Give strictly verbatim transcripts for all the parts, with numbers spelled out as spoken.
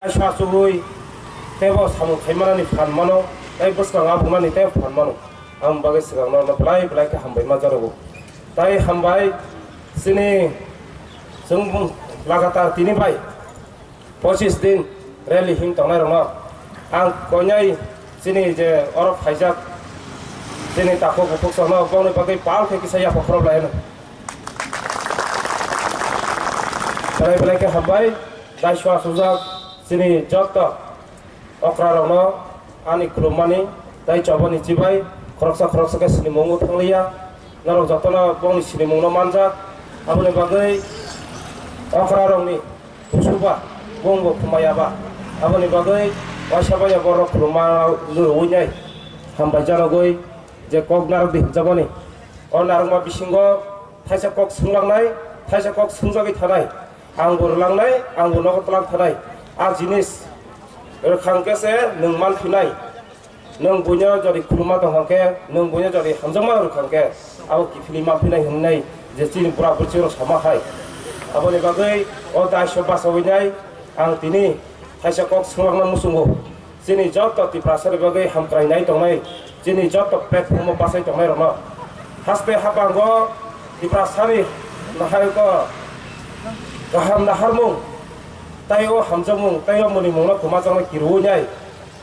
Sa chugwi teibo samung khaimanani phan mano, tei bwskango abunani tei phan mano. Ang bagwi swkang norokno belai belai khe hambai ma jorogo. Tai hambai chini chwng lagatar tini bai pochis din rally him tongnai rokno ang koinai chini je oro phaijak chini takhuk bukhuk songno bongni bagwi pal khe kisa yapha khorok lai hino. Belai belai khe hambai, daiswa sujak chini joto okra rokno ani khulummani tei chobani chibai khoroksa khoroksa khe sinimung wng thangliya. Norok jotono bongni sinimungno manjak. Aboni bagwi okra rokni kusuba bongbo khumaya ba. Aboni bagwi waisa baya borok khulumma lurwi nai hambai janogwi je kok narwk di hinjaboni. O narwkma bisingo thaisa kok swnglangnai, thaisa kok swngjagwi thanai. Ang bo rwlangnai, ang bo nogo twlang thanai. A jinis rwkhang khe se nwng man phinai. Nwng buino jodi khuluma tong kha khe, nwng buino jodi hamjakma rwkhang khe, abo kiphilwi man phinai hwnwi je chini bura bwrwi rok sama hai. Aboni bagwi o daisok bachawi nai ang tini thaisa kok swngjakna muchungo. Chini joto Tiprasani bagwi hamkrai nai tongnai, chini joto platform o bachai tongnai rokno haste habango Tiprasani nahai ko kaham naharmung, tei o hamjakmung, tei o mwnwimungno kwmajaknai kirui nai.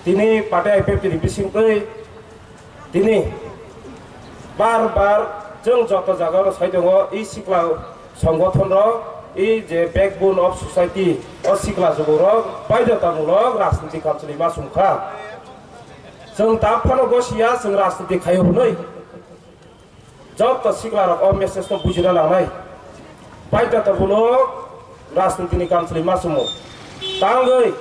Tini party I P F T ni bisingtwi tini bar bar chwng joto jaga oro sai tongo, i sikla songgothon rok, i je backbone of society, o sikla jugo rok baidhotamulok rajniti kamchwlwi ma sum kha. Chwng ta phano gosiya, chwng rajniti khaio hwnwi. Joto siklarok o message no bujina nangnai. Paita to bono rajniti ni kamchwlwi ma sumo. Tangwi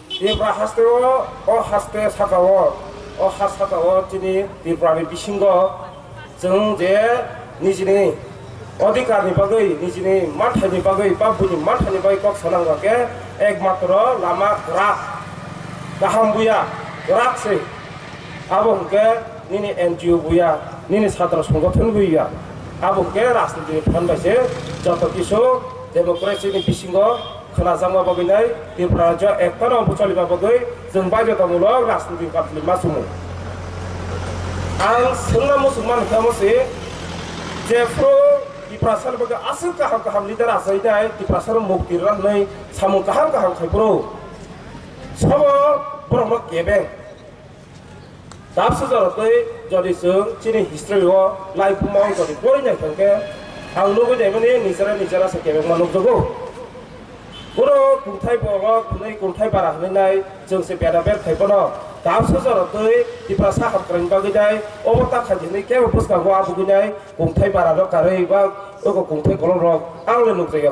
Tripura haste o, o haste saka o, o ha saka o chini Tripura ni bisingo chwng je nijini odhikar ni bagwi, nijini manthai ni bagwi, ba buini manthai ni bagwi kok sanang khe ekmatro lama kwrak, kaham buya, kwrak se. Abo hwnkhe nini N G O buya, nini chatra songgothon buya. Abo hwnkhe rajniti ni phan bai se joto kisu democracy ni bisingo khwnajakma bagwi nai Tripura rajyo ekta no bwcholima bagwi chwng baidhotamulok rajniti ni kamchwlwi ma sumo. Ang swngna muchung man kha musi, jephru Tiprasa ni bagwi aswk kaham kaham leader achai nai, Tiprasa no mukti rwna hwnwi samung kaham kaham khai phuru sobo borok no kebeng. Dabse jora twi jodi chwng chini history o lai buma o jodi pori nai khe ang nugwi naimani nijera nijera se kebengma nukjago. Borok kungthai borok hwnwi kungthai bara hwnwi nai chwng se beda ber khai bono. Dabse jora twi Tiprasa hamkrai bagwi nai obo ta khai hwnwi kebo bwskango abugwi nai kungthai bara rok karwi ba oko kungthai kolom rok ang le nukjagya.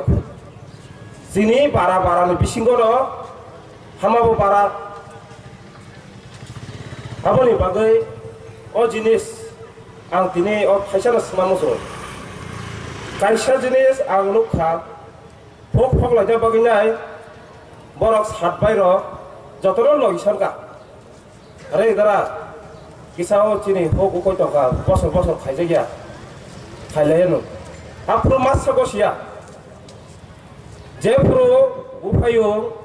Chini bara bara ni bisingo no hama bo bara. Aboni bagwi o jinis ang tini o thaisano swngna muchungo. Kaisa jinis ang nukha, phuk phok laina bagwi nai borok sat bai rok jotono logi sarka. Are dara kisa o chini huk ukoi tongkha, bosor bosor khaijakya, khailaiya no. Aphuru masa gosiya, jephuru buphayung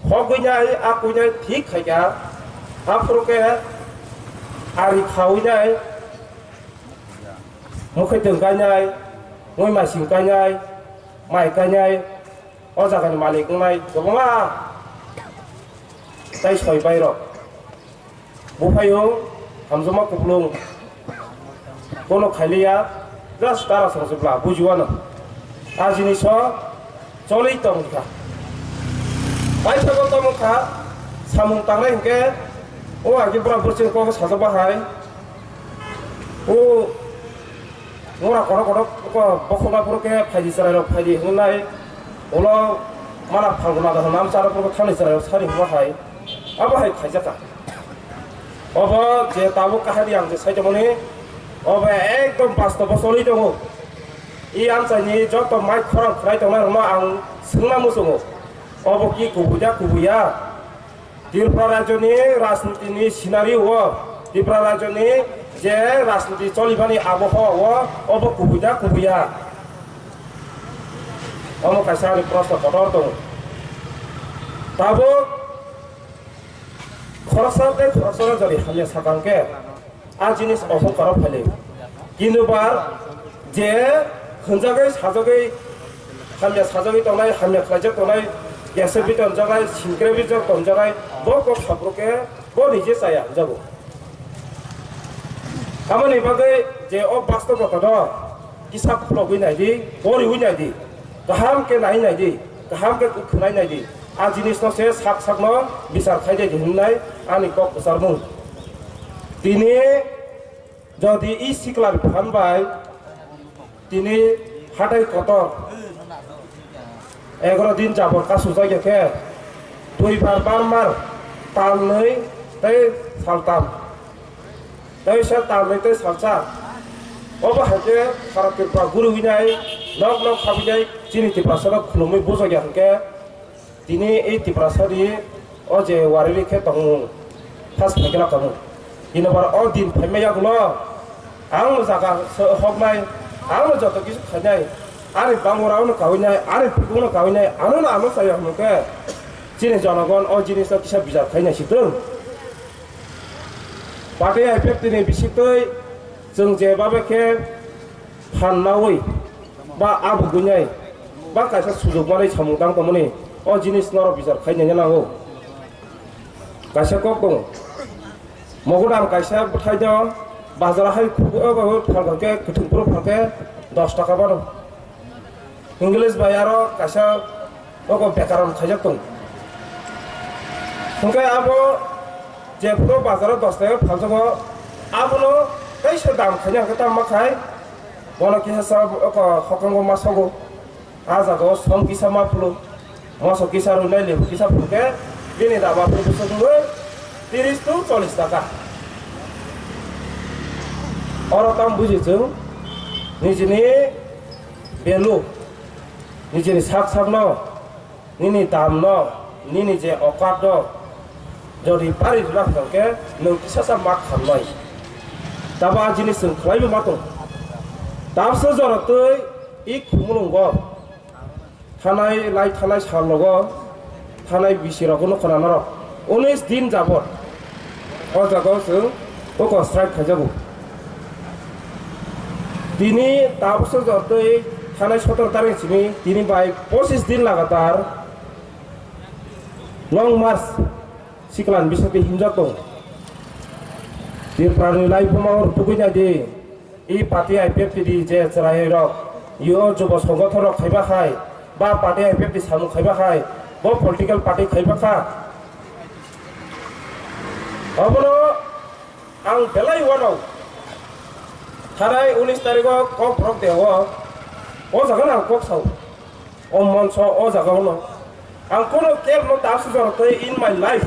Hogwi nai, akwinai thik khaikha, aphuru khe ari khawi nai, mukhai twng kainai, mui masing kainai, mai kainai, o jagani malik wngnai kwbangma tai soi bai rok. Buphayung hamjakma kupulung bono khailiya, just dara song se bla bujiwano. A jinis o choli tong kha. Paithago tamo kha, samung tangnai hwnkhe o agi bura bwrwi kok sajak bahai. O Mora kono kono bokhokna phuru khe phaidi chwrairok phaidi hwnwi nai, ulo mala phalguna da hwnam charo phuru thani chwrairok sari hwnba hai, abo hai khaijakha. Obo je tabuk kahari ang je saitongmani, obo ekdom bastobo choli tongo. I amchaini joto mai khorang khwlai tongnai rokno ang swngna muchungo, obo ki kubui da kubui ya? Tripura rajyoni rajnitini scenario o, Tripura rajyoni je rajniti cholimani abohawa o, obo kubui da kubui ya? Omo kaisa ani proshno kotor tongo. Tabuk khoroksa tei khoroksa jani hamya sakang khe a jinis ohongkaro phailai. Kintu bar je hwnjagwi sajagwi hamya sajagwi tongnai, hamya khlaijak tongnai, yasakbi tonjaknai, singkrebijak tonjaknai, bo kok sabruk khe bo nije chaya hwnjago. Tamoni bagwi je o bastobota no kisa khulogwi naidi, poriwi naidi, kaham khe nai naidi, kaham khe khwnai naidi. A jinis no se sak sak no bichar khai di hwnwi ani kok kwcharmung. Tini jodi i sikla phan bai tini hatai kotor egaro din jabor kasujak ya khe duibar barmar talnwi tei saltam. Tei se talnwi tei salsa. Obo hai khe sara Tripura guri winai nok nok khabinai chini Tiprasa no khulumwi bujak ya hwnkhe tini ei Tiprasa ni o je wariri khe tongmung phas phaikhe lakamo. Bini bar o din phaima yagulo ang no jaga hoknai, ang no joto kisu khainai, ani bangora no kawinai, ani phikung no kawinai, ano no ano saya hwnkhe chini jonogon o jinis no kisa bichar khainai situng. Party I P F T ni bisingtwi chwng je babe khe phan naui ba abugwinai ba kaisa sujuk manwi samung tang tongmani o jinis norok bichar khai nai nango. Kaisa kok tongo. Mogodam kaisa bwthai no bazar hai phalkha khe kwthwng phuru phalkhe dos taka mano. English bai aro kaisa oko bekaron khaijak tongo. Hwnkhe abo jephuru bazaro dos taka phaljago, abono teisa dam khaina hwnkhe tamo khai bono kisa sa oko hokango ma sogo. A jagao som kisa ma phulu, moso kisa rwnai lebu kisa phulkhe bini dam aphuru bwswk wngwi tiris to chollish taka. Oro tamo buji chwng nijini value, nijini sak sakno, nini damno, nini je okat no jodi pari rwna hwnkhe nwng kisa sa mak khamnai. Tamo a jinis chwng khlaiwi ma tong. Tamsa jora twi i khumulwngo thanai lai thanai sal rogo thanai bisi rok no khna norok unis din jabot o jaga o chwng oko strike khaijago. Tini tabuksa jortwi thanai sotor tarik simi tini bai pochis din lagatar long march siklan bisingtwi himjak tongo. Tripura ni lai buma o rwtugwi nai di. I party I P F T D je chwrai rok, yo jubo songothon rok khaiba hai, ba party I P F T samung khaiba hai, bo political party khaiba kha. Obono ang belai wano thanai unis tarikh o kok borok de o, o jaga ang kok sao. O monso o jaga ono ang kono kebo no ta sujar tei in my life.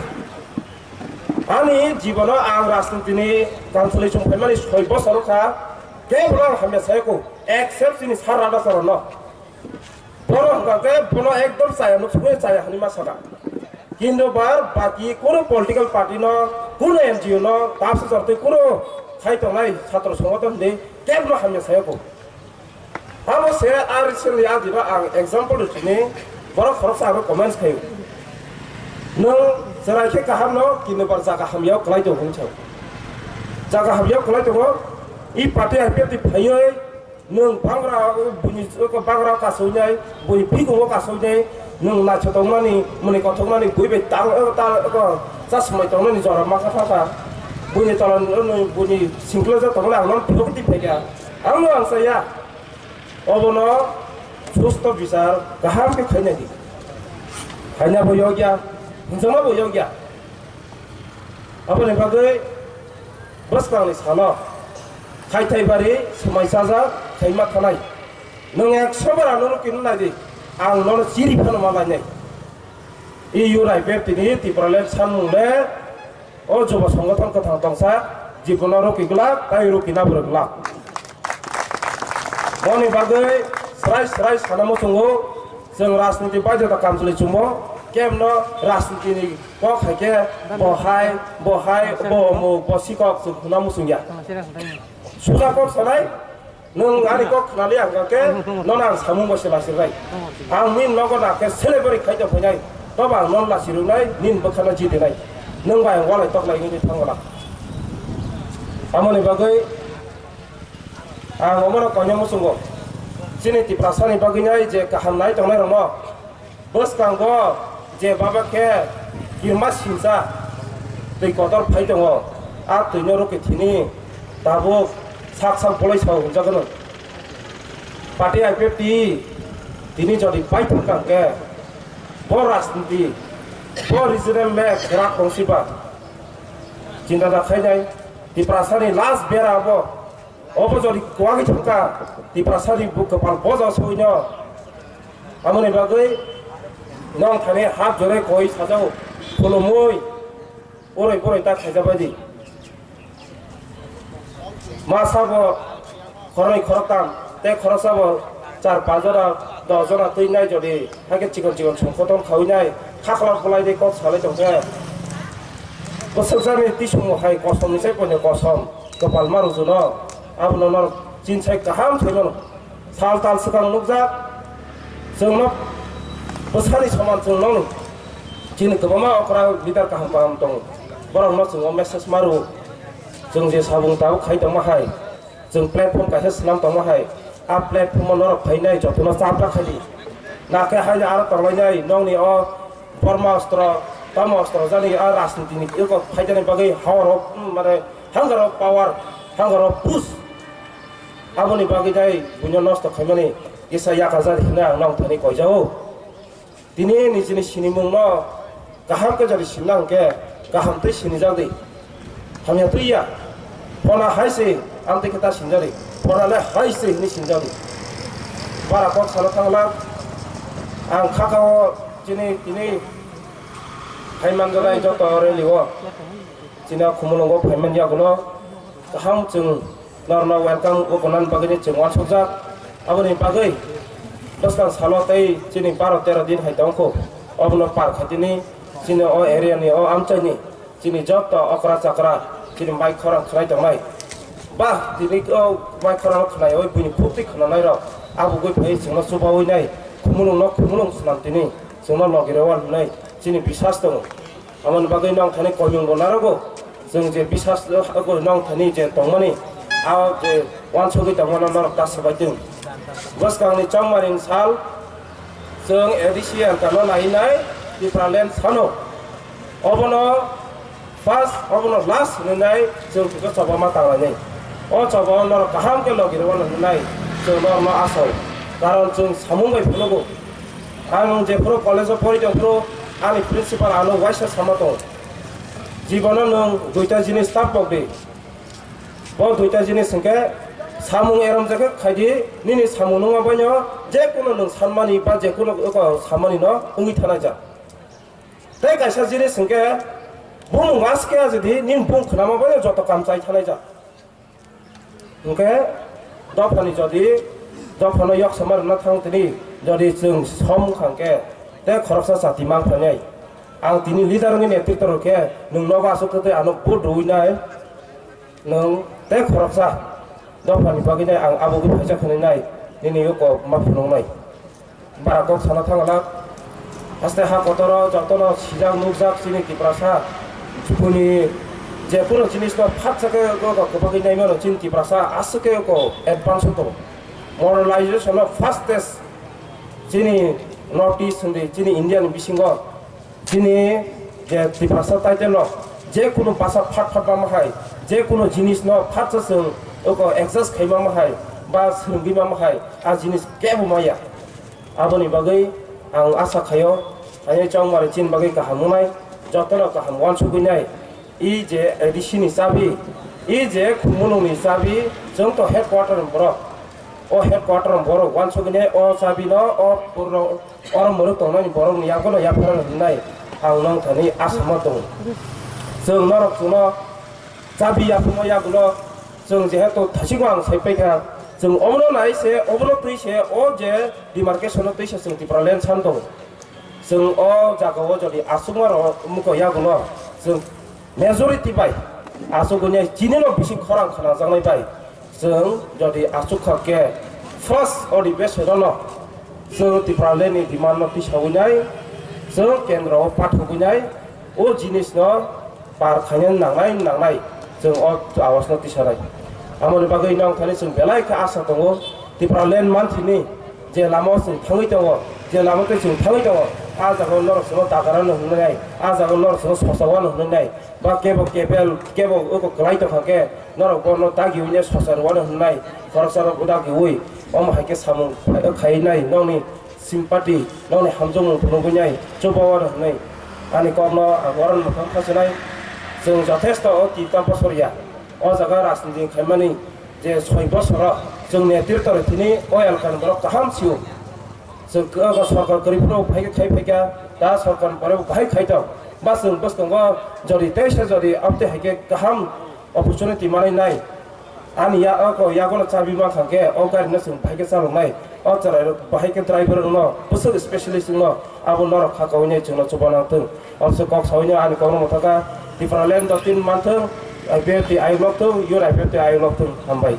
Ani jibono ang rajniti ni council chung phaimani soi bosor kha, kebo no ang hamya sai ko except chini sar rada sar no. Bono hwnkha khe bono ekdom chaya nuk sugui chaya hani ma sana. Kintu bar baki kono political party no, kono N G O no ta sujar tei kono khai tongnai satro songothon de kebo no hamya sai ko. Abo se a recently a diba ang example rwchini borok khoroksa abo comments khaio. Nwng chwrai khe kaham no kintu bar jaga hamyao kwlai tongo hwnwi sao. Jaga hamyao kwlai tongo. I party I P F T phaiwi nwng bangra buini bangra kasawi nai, buini bikungo kasawi nai, nwng naithotok mani, muni kothok mani, bui bai tang ta chasmai tongnani jora ma kha kha. Buini tola buini singkla ja tongnani ang non philok ti phaikha. Ang no ang saya. Obono susto bichar kaham khe khaina di. Khaina bo yogya, hinjama bo yogya. Aboni bagwi bwskangni salo khaithai bari swmai chajak khaima thanai. Nwng ekso bar ano kino nai di. Ang nono chiri phano ma lainai. I U R I P F T ni Tipraland sanmung le O jubo songothon kwthang tongsa, jibono rwkwi glak, tai rwkwi na bo rwglak. Moni bagwi srai srai sana muchungo, chwng rajniti baidhota kamchwlwi chumbo, kemno rajnitini kok hai khe bo hai, bo hai, bo omuk, bo sikok chwng hwnna muchungya. Suja kok sanai, Nwng ani kok khnali ang khe nono ang samung bo se basir bai. Ang min nogo na khe celebrate khai tong phainai. Toba ang non lasi rwnai, nin bwkhano jidinai. Nwng bai ang walai toklai wngwi thangwla. Amoni bagwi ang omono koinw muchungo. Chini Tiprasani bagwi nai je kaham nai tongnai rokno. Bwskango je baba khe kirma sinsa twi kotor phai tongo. A twino rwkwi thini tabuk sak sak bolai sao hwnjagano. Party I P F T tini jodi pai thangkha hwnkhe bo rajniti, bo regional map kwrak tongsiba chinta da khainai. Tiprasani last bera abo, obo jodi kwagwi thangkha, Tiprasani buk kwpal boja sawino. Amoni bagwi nong thani hap jore koi sajao, khulumui, uroi puroi ta khaijabai di. Ma sabo khoroknwi khoroktham tei khoroksa bo char panch jona, dos jona twi nai jodi, hakhe chikon chikon songkotong khawi nai, khakhlak bolai de kok salai tongkhe. Bwswkjani tisung hai kosom ni sai poino kosom, kwpal ma rwjuno, abono norok chinsai kaham sai mano. Sal tal swkang nukjak, chwngno bwsani soman chwng nokni. Chini kwbangma okra leader kaham kaham tongo. Borokno chwng o message ma rwo. Chwng je sabung tabuk khai tongma hai, chwng platform kaisa swnam tongma hai, a platform o norok phainai jotono chapra khai di. Nakhe hai aro tonglainai nokni o Borma ostro, tamo ostro jani a rajniti ni eko phaidani bagwi hawaro, mm, mane hangaro power, hangaro push. Aboni bagwi tei buino nosto khaimani kisa yakajak hinwi ang nong thani koijao. Tini nijini sinimungno kaham khe jodi sinna hwnkhe kaham tei sinijak di. Hamya twi ya. Phona hai se amtwi khe ta sinjak di. Phona le hai se hinwi sinjak di. Bara kok salo thangla ang khakao chini tini hai manjalai joto rally o. Chini o Khumulwngo phaiman yagulo kaham chwng norno welcome o gonani bagwi chwng uansukjak. Aboni bagwi bwskang salo tei chini baro tero din hai tongkho. Obono par khaitini chini o area ni o amchaini chini joto okra chakra chini mai khorang khlai tongnai. Ba tini o mai khorang khlai oi buini phurti khwnanai rok abugwi phai chwngno chubawi nai Khumulwngno Khumulwng swnam tini chwngno logi rw hwnwi chini bisas tongo. Aboni bagwi nong thani koimung bo narogo. Chwng je bisas, nong thani je tongmani, a je uansugwi tongmano norok ta swbai tong. Bwskangni chongmaring sal, chwng A D C elkano nainai Tipraland sano. Obono first, obono last hinwi chwng thwngkhe choba ma tanglainai. O choba o norok kaham khe logi rwmano hinwi chwng norokno asai. Karon chwng samung bai phunukgo. Ang jephuru college o pori tongphuru ani principal ano waisa sama tongo. Jibono nwng duita jinis ta pok di. Bo duita jinis hwnkhe samung eromjak khe khai di, nini samung nungma baino je kunu nwng sanmani ba je kunu eko samani no wngwi thanai jak. Tei kaisa jinis hwnkhe bumung aske aji di, nini bung khwnama baino joto kam chai thanai jak. Hwnkhe dophani jodi dophano yoksama rwna thang tini, jodi chwng som wngkha hwnkhe tei khoroksa chati mang phainai. Ang tini leader wngwi netritw rwkhe nwng nogo aswk khe tei ano vote rwui nai nwng tei khoroksa dophani bagwi nai ang abo wngwi phaijak hwnwi nai nini yugo ma phunuknai. Bara kok sana thangla. Haste ha kotoro jotono sijak nukjak chini Tiprasa. Chukuni je kunu jinis no phatsa khe go go kwbagwi naimano chini Tiprasa aswk khe go advance to. Modernization no fastest chini North East hindi chini India ni bisingo. Chini je Tiprasa title no je kunu basa phat phat ma hai, je kunu jinis no phatsa chwng oko adjust khai ma hai, ba swrwngwi ma hai, a jinis kebo maya. Aboni bagwi ang asa khaio, ani chongmari chin bagwi kaham wngnai, jotono kaham uansugwi nai. I je A D C ni chabi, i je Khumulwng ni chabi, chwng to headquarter ni borok. O headquarter ni borok uansugwi nai, o chabi no, o purno, oro mwrwk tongnani borok ni yago no yaphar hinai ang nong thani asama tongo. Chwng norok chwngno chabi yaphangma yagulo chwng jehetu thaisingo ang sai paikha, chwng obono nai se, obono twi se, o je demarcation o twi se chwng Tipraland san tongo. Chwng o jaga o jodi aswkma rok muko yagulo chwng majority bai aswk wngnai chini no bisi khorang khwnajaknai bai chwng jodi aswk kha khe first o ni bwswk no chwng Tipraland ni demand no tisawi nai. Chwng kendro o pathogwinai o jinisno par khainani nangnai nangnai chwng o awasno tisanai. Amoni bagwi nong thani chwng belai khe asa tongo, Tipraland manthini je lama o chwng thangwi tongo, je lama tei chwng thangwi tongo, a jaga o norok chwngno dagarano hwnwi nai, a jaga o norok chwngno sochawano hwnwi nai, ba kebo kebel kebo oko kwlai tongkha khe norok bono dagiwi nai socha rwano hwnwi nai, khoroksarok dagiwi omo hai khe samung khai nai nokni sympathy, nokni hamjakmung phunugwi nai chubawa hwnwi ani kokno ang oro mwthang khachinai. Chwng jothesto o tin ta bosor ya o jaga rajniti khaimani je soi bosoro chwng netritwni thini o elkani borok kaham sio. Chwng kwchwng sorkar kwrwi phano bahai khe khai phaikha, da sorkar borok bahai khai tong. Ba chwng bwskango jodi teisa jodi amtwi hai khe kaham opportunity manwi nai. Ani ya o ko yagono chabi mankha khe o gari no chwng bahai khe chaloknai. O chwrairok bahai khe driver wngno, bwswk specialist wngno, abo norok kha kaui nai chwngno chuba nang thung. Obwswk kok saui no ani kokno mwthaka, Tipraland dostin manthung, I P F T ayuk nok thung, your I P F T ayuk nok thung. Hambai.